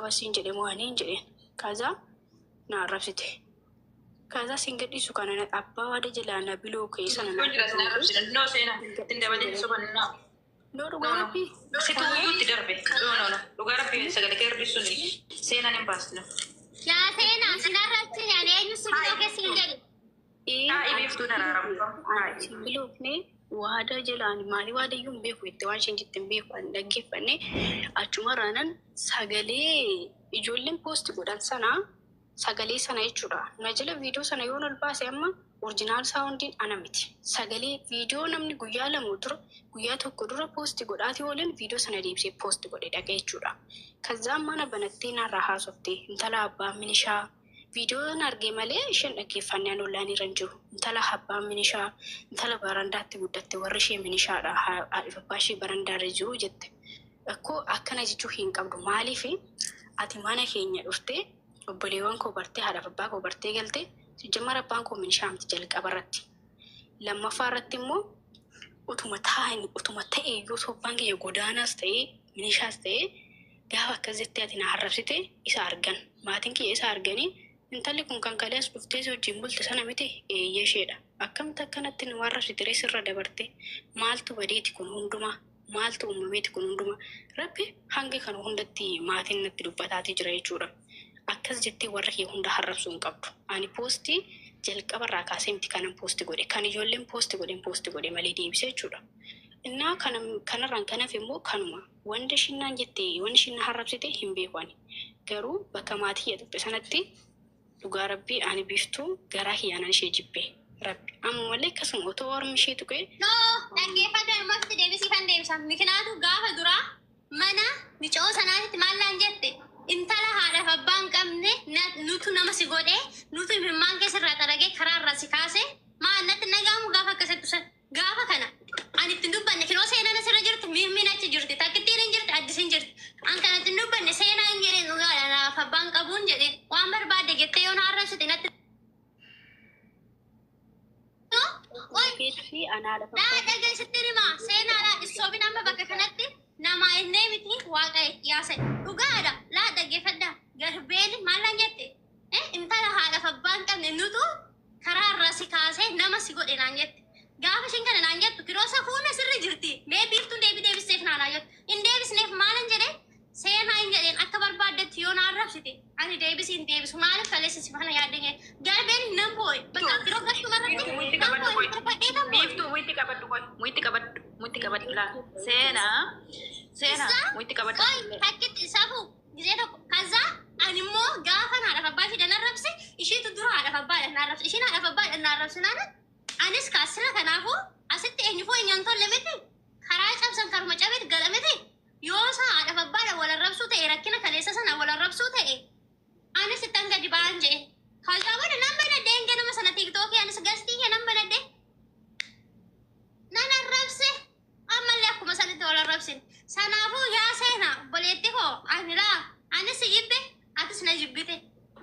Qaba siin jedhe moo ani hin jedheen. Kaza na arrabsite. Kaza siin gadhiisu kana abbaa waada jalaa na biloo kee sana na Kun jira sin arrabsine. No seenaa. Ittiin dabalin soban no. No, No dhugaa no. rabbii. Situ iyyuu itti darbe. No no no. Dhugaa rabbii sagalee kee hir'isuun seenaan hin baasne. Yaa seenaa sin arrabsine ani eenyu si biloo keessa hin jedhe. Ee, Taa'ii biiftuun araaramu. Taa'ii. Siin biloofne waada jalaan maali waada iyyuu hin beeku jette, waan isheen jette hin beeku, ani dhaggeeffanne achuma raanan sagalee ijoolleen post godhan sana, sagalee sana jechuudha. Na jala viidiyoo sana yoon ol baase amma original soundiin ana miti. Sagalee viidiyoo namni guyyaa 2 dura, guyyaa 1 dura post godhaatii oolan viidiyoo sana deebisee post godhe dhaga'e jechuudha. Kazaan mana banattee narraa haasofte, intala abbaa minishaa viidiyoon arge malee isheen dhaggeeffannee an ollaan irra hin jiru. Intala abbaa minishaa, intala barandaatti guddatte, warri ishee minishaadha, haadhi abbaa ishee barandaarra jiru jette. Akkoo akkana jechuu hin qabdu. Maaliif ati mana keenya dhuftee obboleewwan koo bartee, haadhaaf abbaa koo bartee galte? Sijjammar abbaan koo minishaa miti jalqaba irratti. Lammaffaa irratti immoo utuma taa'ani utuma ta'e iyyuu, osoo abbaan kiyya godaanaas ta'ee minishaas ta'ee, gaafa akkas jettee ati na arrabsite isa argan. Maatiin kiyya isa arganii, intalli kun kan kalee as dhuftee si wajjin bulte sana miti? Eeyyee, isheedha. Akkamitti akkanatti nu arrabsite ree sirra dabarte? Maaltu badeeti kun hundumaa? Maaltu uumameeti kun hundumaa? Rabbi hanga kana hundatti maatiin natti dubbataatii jira jechuudha. Akkas jettee warra kee hunda arrabsuu hin qabdu. Ani poostii jalqabarraa kaasee miti kanan post godhe. Kan ijoolleen post godhen post godhe malee deebisee jechuudha. Innaa kana kanarraan kan hafe immoo kanuma. Wanta ishiin jette, wanni ishiin na arrabsite hin beeku ani. Garuu bakka maatii kiyya tuqxe sanatti, dhugaa rabbii, ani biiftuu garaa kiyyaanan ishee jibbe. Rabbi ammallee akkasuma otoo ormi ishee tuqee No, dhaggeeffadhu, ammatti deebisii kan deebisa. Mikinaatu gaafa duraa mana micoo sanaatitti maal naan jette? Intala haadhaaf abbaa hin qabne nutu nama si godhe, nutu imimmaan keessa irraa xaragee karaa irraa si kaase. Maal natti nagaamu gaafa akkasittu san? Gaafa kana ani ittiin dubbanne kinoo seenaan asirra jirti, miimmiin achi jirti, takkittiin hin jirti, addis hin jirti. An kana ittiin dubbanne seenaa hin jedheen, dhugaadha, naaf abbaan qabuun jedheen. Waan barbaadde jettee yoo na arrabsite natti Oi, keetti ana haadhaaf Naa abbaa dhageessitti himaa seenaadha. Issoobin amma bakka kanatti namaa innee miti waaqa yaasa dhugaadha. Laa dhaggeeffadha. Garbeen maal naan jette? Intala haadhaaf abbaa hin qabne nutu karaa irraa si kaasee nama si godhe naan jette. Gaafa isheen kana naan jettu kiroo safuun asirra jirti. Mee biiftuun deebii deebisteef naan jettu. Hin deebisneef. Maalan jedhee? Seenaa hin jedheen, akka barbaaddetti yoo na arrabsite ani deebisii hin deebisu. Maaliif kaleessa si faana yaadde jedhe. Garbeen nan boo'e. Bakka kiroo gashuma Biiftuu irratti muyitti nan qabadhu boo'e. qoy. Barbaadhee nan boo'e. Biiftuu muyitti qabadhu qoy. Muyitti qabadhu. Muyitti qabadhu laa. Seenaa. Seenaa Isaa muyitti qabadhu. qoy, takkitti safu gisee tokko kaza ani immoo gaafa haadhaaf abbaa ishee na arrabse, isheetu dura haadhaaf abbaadha na arrabse, isheen haadhaaf abbaadha na arrabse naana anis kaasira. Kanaafuu asitti eenyufuu eenyuun tolle miti, karaa cabsan karuma cabeet gala miti. Yoo isaa haadhaaf abbaadha wal arrabsuu ta'e, rakkina kaleessa sana wal arrabsuu ta'e, anis ittan gadi ba'an jedhe. Kazaa booda nan banadhe ganama sana TikTokii, anis guestii kee nan banadhe, nan arrabse. Ammallee akkuma sanitti wal arrabsine. Sanaafuu yaa seenaa obboleetti koo, ani laa anis si jibbe, atis na jibbite,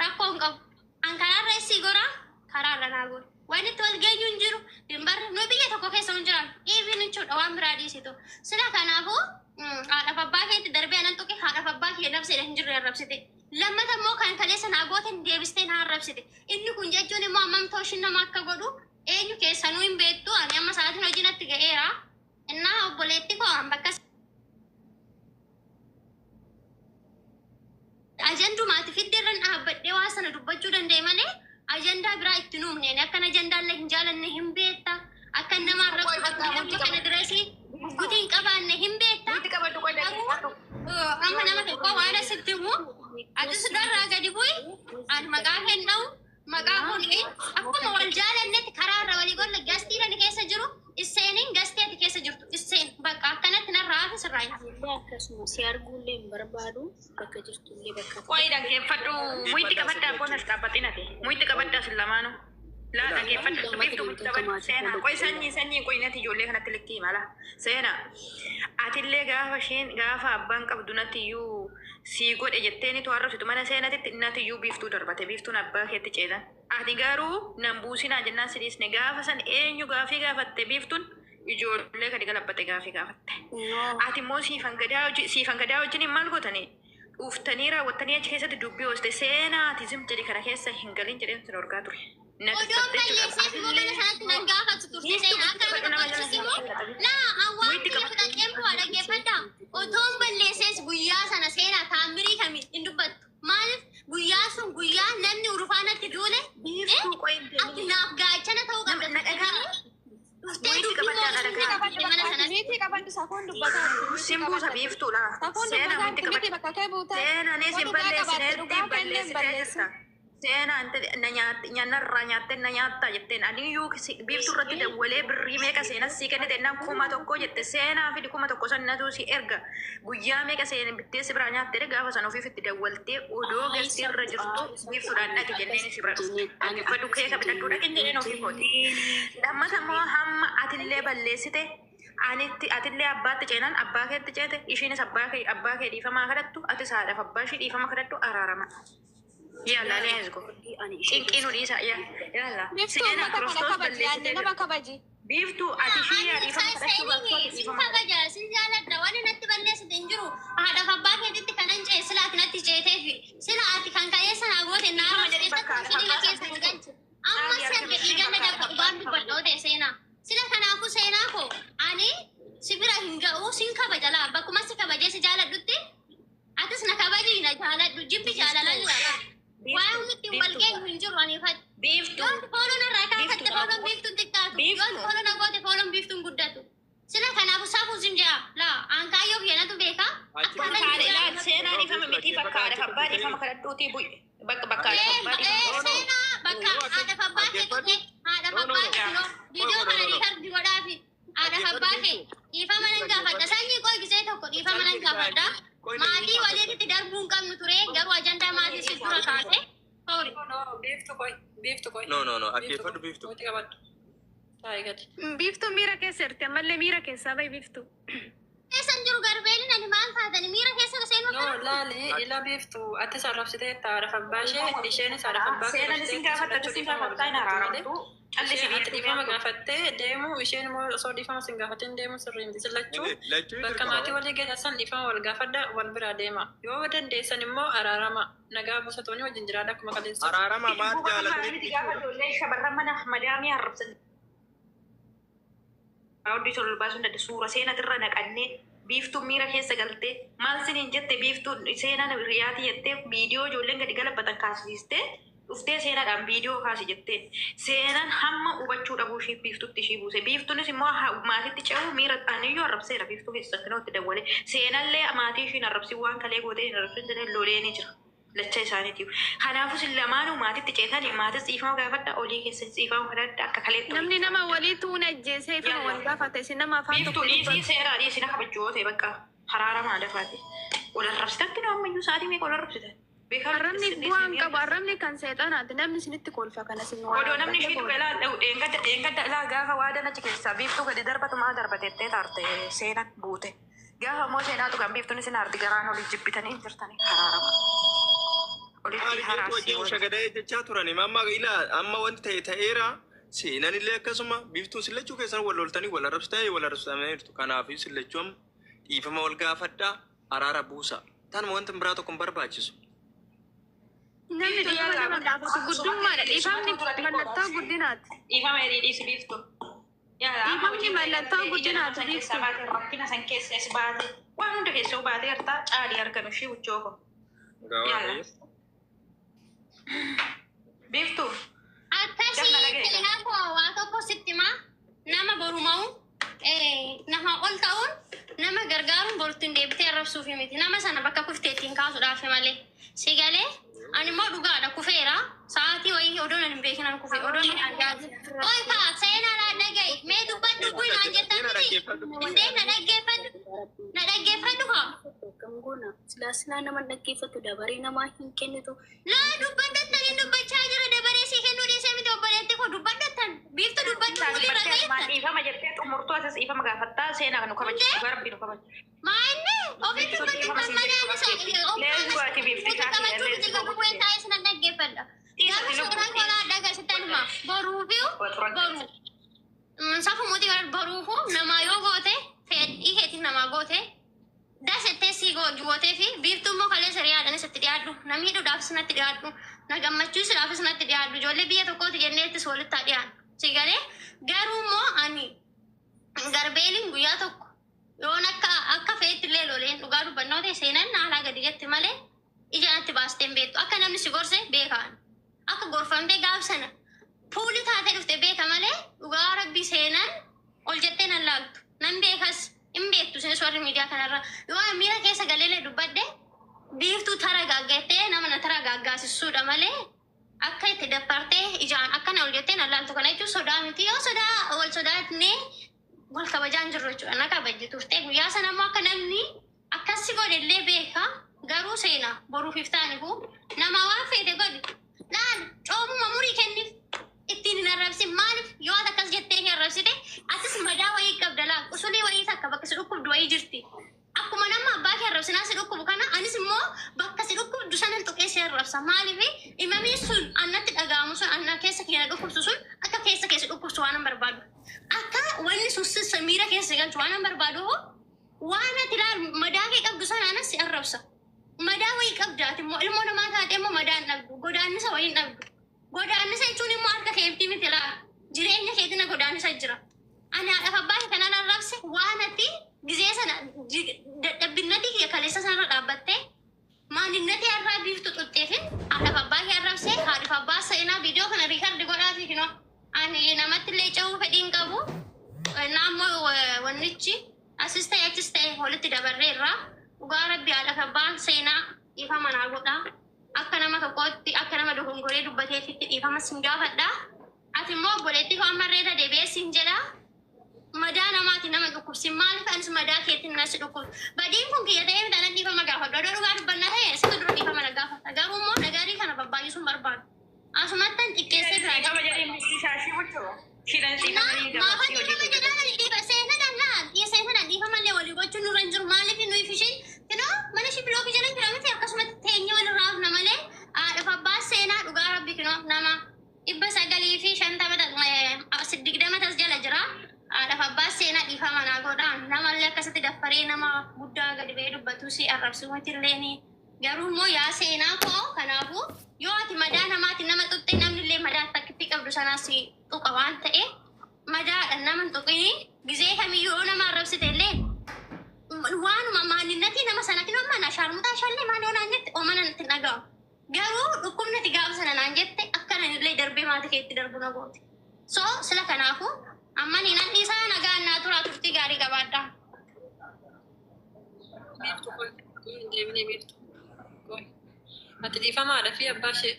rakkoo hin qabu. An karaarra isii goraa, karaarra naa gora. Waan itti wal geenyu hin jiru hin barre, nu biyya tokko keessa hin jiran dhiibiin jechuudha, waan biraa dhiisitu. Sila kanaafuu haadhaaf abbaa keetti darbee anan tuqe, haadhaaf abbaa kee nabseedha hin jirre arrabsite. Lammata immoo kan kaleessa naa goote deebistee na arrabsite. Inni kun jechuun immoo hammam tooshin nama akka godhu eenyu keessanuu hin beektu. Ani amma sa'aatiin hojii natti ga'eera. Innaa obboleetti koo, an bakka ajandumaati fidde irran dhaabbadhee waa sana dubbachuu danda'e malee ajandaa biraa itti nuumne. Ani akkan ajandaallee hin jaalanne hin beekta. Akka nama Qoy arrabsu bakka bakka muyitti nama kana qabadhu. direesii guggutii hin qabaanne hin beekta. Muyitti qabadhu qoy, Garuu dhaggeeffadhu. amma nama tokko waan asitti himu, atis darraa gadi bu'i, ani maqaa kee dha'u, maqaa kun akkuma wal jaalannetti karaa irra walii golle. Guestii ani keessa jiru isseeniin, guestii ati keessa jirtu isseen, bakka akkanatti narraa hafe sirraa hin hafu. Illee akkasuma si arguullee hin barbaadu, bakka jirtullee bakka Qoy, dhaggeeffadhu. Muyitti qabaddaa bonas dhaabbatinati. Muyitti qabaddaa sin lamaanuu. Laa dhaggeeffadhu. Biiftuu muyitti qabadhu. Seenaa qoy, sanyii sanyii qoy, natti ijoollee kanatti likkii mala. Seenaa. Atillee gaafa isheen gaafa abbaan qabdu natti iyyuu sii godhe jettee ni arrabsitu mana seenatitti natti iyyuu biiftuu darbate, biiftuun abbaa keetti ceetan. Ati garuu nan buusinaa jennaan si dhiisne. Gaafa san eenyu gaafii gaafatte? Biiftuun ijoollee gadi galabbate gaafii gaafatte. No. Ati immoo siifan gadaa wajjin maal gootanii? Uftanii raawwattanii achi keessatti dubbii hooste seenaati zim jedhi kana keessa hin galin jedheen sin orgaa ture. Na Odoon tuffatte jechuudha. balleesseef immoo mana sanatti nan gaafatu turte seenaa akka nama dubbachiisu immoo laa hawaan Muyitti biyya qabadhu. fudhadheen bu'aa dhaggeeffadha. Otoon balleessees guyyaa sana seenaa taamirii kamii hin dubbattu. Maaliif guyyaa sun guyyaa namni urufaanatti duule Biiftuu qoyin ati naaf gaachana ta'uu qabda. Na dhagaa. Dhuftee Muyitti dubbii qabadhaa na moosuu dhagaa. qabda mana sanatti. Miitii qabadhu safuun dubbataa. Simbuusa biiftuudha. Safuun Seenaa dubbataa muyitti miti qabadhu. bakka kee buutaa. Seenaanis hin Dhugaa qabaatte balleessineetti dhugaa kennee hin balleessitee balleessin. jirta. Seenaan na nyaatte nyaannarraa nyaatte na nyaatta jetteen ani iyyuu biiftuu irratti dawwalee birrii meeqa seenas sii kennite naan 1000 jette seenaa fidi 1000 sannatu si erga guyyaa meeqa seenan bittee si biraa nyaatte gaafa san ofiif itti dawwaltee odoo galtee irra jirtu biiftuudhaan dhaqi jenneen si bira dhufte dhaggeeffadhu keeka bitadhu dhaqi jenneen ofii kooti. Lammata immoo hamma atillee balleessite anitti atillee abbaatti ceenaan abbaa keetti ceete ishiinis abbaa kee dhiifamaa kadhattu atis haadhaaf abbaa ishii dhiifama kadhattu araarama. Yalla let's go. Cinqii nu dhiisa yalla. Biiftuu Seenaa uummata kana Kiristoos kabaji yaadne balleessitee nama jirti. kabaji. Biiftuu ati ishii yaa dhiifama kadhachuu baattu ati Sin dhiifama kadhadhu. kabaja, sin jaaladha. Wanni natti balleessite hin jiru. Haadhaaf abbaa keetitti kanan ce'e sila ati natti ceeteefi. Sila ati kan ka'ee sana goote Dhiifama naaf jedhi bakka keessatti haadhaaf fidila abbaa keessa san nu biiftuu. galche. Amma Caali si arge argame dhiiganna bakka dabba haadhaaf dhugaan abbaa dubbadha ta'e seenaa. Sila kanaafuu seenaa koo ani si bira hin ga'u sin kabaja laa bakkuma si kabajee si jaaladhutti atis na kabaji na jaaladhu jibbi jaalalaa jira. Waan nuti wal geenyu hin jiru aniifatti. Biiftuu. Yoon fooloon irraa kaafatte Biiftuu fooloon biiftuun xiqqaatu. Yoon Biiftuu. fooloon goote fooloon biiftuun guddatu. Sila kanaafuu safuu sin jaa laa aankaayyoo keenyatu beeka. Akka Kaadha ilaal seenaa dhiifama miti bakka haadhaaf abbaa dhiifama kadhadhuutii bu'i. Bakka bakka haadhaaf abbaa dhiifama. Seenaa bakka haadhaaf abbaa kee tuqe haadhaaf abbaa kee viidiyoo kana riikardi godhaafi haadhaaf abbaa kee dhiifama nan gaafadha. Sanyii qoy gisee tokko dhiifama nan gaafadha. Maatii walitti darbuu hin qabnu ture garuu ajandaa maatii si dura kaase. Sorry. No, biiftu qoy, biiftu qoy. No, no, no. Dhaggeeffadhu biiftu. Muyitti qabadhu. Taa'ii gadi. Biiftuu miira keessa jirti ammallee miira keessaa bahi biiftuu. Keessan jiru garbeelin ani maal taatani miira keessa seenuu No, laali, ila biiftu. Atis arrabsiteetta haadhaaf abbaa ishee, isheenis haadhaaf abbaa kee Seenaan isin gaafatta lachuu isin dhiifama wal gaafattaa hin gaafattu malee. araaramtu. Callisi Isheen ati biiftuu dhiifama biiftuu. gaafattee deemu, isheen immoo osoo dhiifama sin gaafatin deemu sirrii miti. Sin lachuu Lachuu bakka dirqama. maatii walii geessan dhiifama wal gaafadha, wal biraa deema. Yoo dandeessan immoo araarama nagaa buusatoonni wajjin jiraadha akkuma kaleessa. Araarama maal Bu'aa jaalatanii miti gaafa ijoollee shamarran mana madaamii arrabsan. Hawwi tolu baasuun dadda suura seenatirra naqannee biiftuun miira keessa galtee maal siniin jette biiftuun seenaan riyaatii jettee viidiyoo ijoolleen gadi galabbatan kaasistee dhuftee seenaadhaan viidiyoo kaasi jettee seenaan hamma hubachuu dhabuu ishee biiftutti ishee buuse biiftuunis immoo maatitti ce'uu miira aniyyuu arrabseera biiftuu keessa kanootti dawwalee seenallee maatii ishiin arrabsi waan kalee gootee hin arrabsin jedhee lolee ni jira. Lacha isaaniitiif. Kanaafuu isin lamaanuu maatitti ceetanii maatis dhiifama gaafadha olii keessa dhiifama kadhadha akka kaleetti. Namni nama walii tuun ajjeesee ifama wal gaafate isin nama afaan Biiftuu tokko dhiisii dubbatu. seeraa dhiisii na kabajuu yoo ta'e bakka haraaramaa dafaati. Wal arrabsitatti nu ammayyuu sa'aatii meeqa wal arrabsitan? Arrabni bu'aan qabu arrabni kan seexanaati namni isinitti kolfa kana isin Odoo namni ishii tuqe laa dheengadda dheengadda laa gaafa waadan achi keessaa biiftuu gadi darbatu maa darbatettee taarte seenan buute. Gaafa immoo seenaa tuqan biiftuun isin aarti garaan olii jibbitanii hin jirtanii haraarama. Olitti Maal jechuun haraarsii wajjin wal. shagadee jechaa turani. Amma ilaa amma wanti ta'e ta'eera. Seenaan illee akkasuma biiftuun sillachuu keessan wal loltanii wal arrabsitanii wal arrabsitanii Kanaafuu sillachuu amma dhiifama wal gaafadhaa araara buusa. Tanuma wanti biraa tokko hin barbaachisu. Namni dhiifama nama gaafatu guddummaadha. Dhiifamni mallattoo guddinaati. Dhiifama hidhii dhiisi biiftuu. Dhiifamni mallattoo guddinaati biiftuu. Rakkina san keessa as baate waan hunda keessa baatee hartaa caalii argame ishee buchoo ko. Yalla. Biiftuu. Akkasii seenaa koo waa tokko sitti himaa nama boruma'u nama ol ta'uun nama gargaaruun borutti deebitee arrabsuuf miti nama sana bakka kufteettiin kaasuudhaaf malee si galee ani immoo dhugaadha kufeera sa'aatii wayii odoon ani hin beekin an kufe odoon ani argaa Oi kaa seenaa laa dhaga'i mee dubbadhu bu'i naan jettan miti indee na dhaggeeffadhu na dhaggeeffadhu kaa Akkam goona silaa silaa nama dhaggeeffattu dabaree namaa hin kennitu. Laa dubbadhattan hin dubbachaa jira dabaree sii kennuu dhiisee miti obboleetti koo dubbadhattan biiftu dubbadhu mul'irra ta'ettan. Dhiifama jettee xumurtuu asis dhiifama gaafattaa seenaa nu kabachiisu garbi nu kabachiisu. Maanne ofitti dubbadhu malee ani qabachuu miti garuu bu'een taa'ee sinan dhaggeeffadha. Garuu suuraan kolaa adda agarsiisan hima boruufiyu boru. Safu muti baruufu namaa yoo goote fedhii keetiif namaa goote Dasettee si gootee fi biiftuu immoo kalee sariyaadhanis itti dhiyaadhu. Na miidhuudhaafis natti dhiyaadhu. Na gammachiisuudhaafis natti dhiyaadhu. Ijoollee biyya tokkooti jenneettis walitti haa dhiyaannu. Si galee garuu immoo ani garbeeliin guyyaa tokko yoon akka fe'etti illee loleen dhugaa dubbannoo ta'e seenan haalaa gadi jetti malee ija natti baastee hin beektu. Akka namni si gorse beekaan. Akka gorfamtee gaaf sana puulii taatee dhufte beeka malee dhugaa rabbii seenan ol jettee nan laaltu. Nan beekas hin beektu isinis warri miidiyaa kanarra. Yoo ani miira keessa galeelee dubbadde biiftuu tara gaaggattee nama na tara gaaggaasisuudha malee akka itti daffartee ijaan akkana ol jettee nan laaltu kana jechuun sodaa miti. Yoo sodaa wal sodaatnee wal kabajaan jirru jechuudha. Na kabajji turte guyyaa sana immoo akka namni akkas godhe illee beeka garuu seena boruuf iftaanifu nama waan feete godhi. Laal coomuma murii kenniif ittiin hin arrabsin maaliif yoo ati akkas jettee hin arrabsite atis madaa wayii qabda laal usulii wayii takka bakka si dhukkubdu wayii jirti. Akkuma nama abbaa kee arrabsinaa si dhukkubu kana anis immoo bakka si dhukkubdu sanan tuqee si arrabsa maaliif imamii sun annatti dhaga'amu sun anna keessa kee na dhukkubsu sun akka keessa kee si dhukkubsu waan hin barbaadu. Akka wanni sun sissa miira keessa galchu waan hin barbaadu waan ati laal madaa kee qabdu sana anas si arrabsa. Madaa wayii qabda ati immoo ilmoo namaa taate immoo madaa hin dhabdu godaannisa wayii hin dhabdu. Godaannisa jechuun immoo harka keetii miti laal jireenya keetina godaannisa jira. Ani haadhaaf abbaa kee kanaan arrabse waan ati gizee sana dadhabbinnati kee kaleessa sanarra dhaabbattee maalinnatii har'aa biiftu xuxxeefin haadhaaf abbaa kee arrabse haadhaaf abbaa seenaa viidiyoo kana record godhaafi kinoo. Ani namatti illee ce'uu fedhii hin qabu. Naammoo wannichi asis ta'e achis ta'e walitti dabarreerra. Dhugaa rabbi haadhaaf abbaan seenaa dhiifama naa godha. Akka nama tokkootti akka nama dogongoree dubbateetitti dhiifama sin gaafadha. Ati immoo obboleettii koo ammarree irra deebi'ee sin jedha. Madaa namaati nama dhukkubsin maaliif anis madaa keetiin na si dhukkubsu. Badiin kun kiyya ta'ee miti anan dhiifama gaafadhu. Odoo dhugaa dubbannaa ta'e situ dura dhiifama na gaafata. Garuu immoo nagarii kana babbaay'isuun barbaadu. Asumattan xiqqeessee biraa Dhiifama jedhee murtii shaashii bulchu. Shiidhaan Na dhiifama ni maafan dabarsii hojii dhiifama jedhaan ani dhiifa seenadhaan laal seenadhaan dhiifamallee walii gochuun nurra hin jiru maaliif nuyi fishin kinoo mana ishii bilookii jala jira miti akkasumatti teenyee walirraa hafna malee haadhaaf abbaa seenaa dhugaa rabbi kinoo nama 950 tas jala jira haadhaaf abbaa seenaa dhiifama naa godhaa namallee akkasitti daffaree nama guddaa gadi ba'ee dubbatu si arrabsu miti ni garuu immoo yaa seenaa koo kanaafuu yoo ati madaa namaati nama xuxxe namni illee madaa takkitti qabdu sanaas si tuqa waan ta'e madaadha nama hin tuqini gizee kamiyyuu yoo nama arrabsite illee waanuma maalinnatii nama sanatti nama na shaarmuxaa shallee maal yoo naan jette oomana natti hin dhaga'amu. Garuu dhukkubni ati gaafa sana naan jette akka nani illee darbee maatii keetti darbu na goote. So sila kanaafuu amma ni nan dhiisaa nagaan naa turaa turtii gaarii qabaadhaa. Biiftuu qoy hin deemnee biiftuu. Qoy. Ati dhiifamaadha fi abbaa ishee.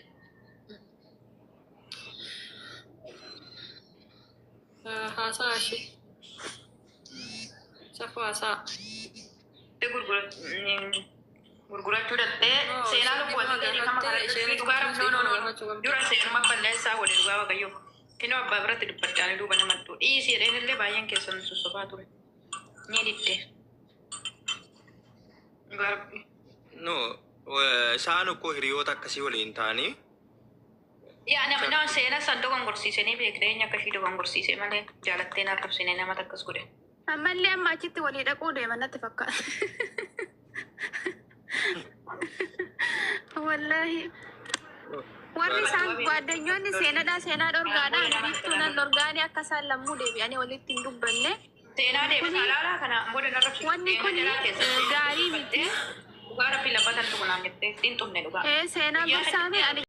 Haasaa ishee. Safuu haasaa. Gurgurachuu dhattee No, seenaa isheen lubbuu dhiifama ati dhiifama gaafattee kana isheen dhugaa rabbi no dhiifama no no gaafachuu qabdi. dura seenuma balleessaa godhe dhugaa waaqayyo. Kinoo abbaa biratti dubbadhaan duuba namattu dhiisii jedheen illee baay'een keessan sossobaa ture. Ni didde. Dhugaa rabbi. No, isaan ukkoo hiriyoota akkasii waliin ta'anii Yaa nama nama seenaa san dogongorsiisanii beekne eenyu akka ishii dogongorsiise malee jaalatteen arrabsine nama takkas godhe. Ammallee amma achitti walii dhaquu deeman natti fakkaata. Wallaahi. Warri isaan gwaaddanyoonni seenadhaa seenaa dhorgaadhaan biiftuu nan dhorgaanii akka isaan lammuu deebi'anii walitti hin dubbanne. Seenaa deebisaa Kuni laalaa kana booda narrabsitu. wanni Seenaa kun jalaa keessatti gaarii miti. dubbattee dhugaa rabbi labbatan tuqnaan jettee hin xumne dhugaa. Seenaa Guyyaa gorsaa fi ani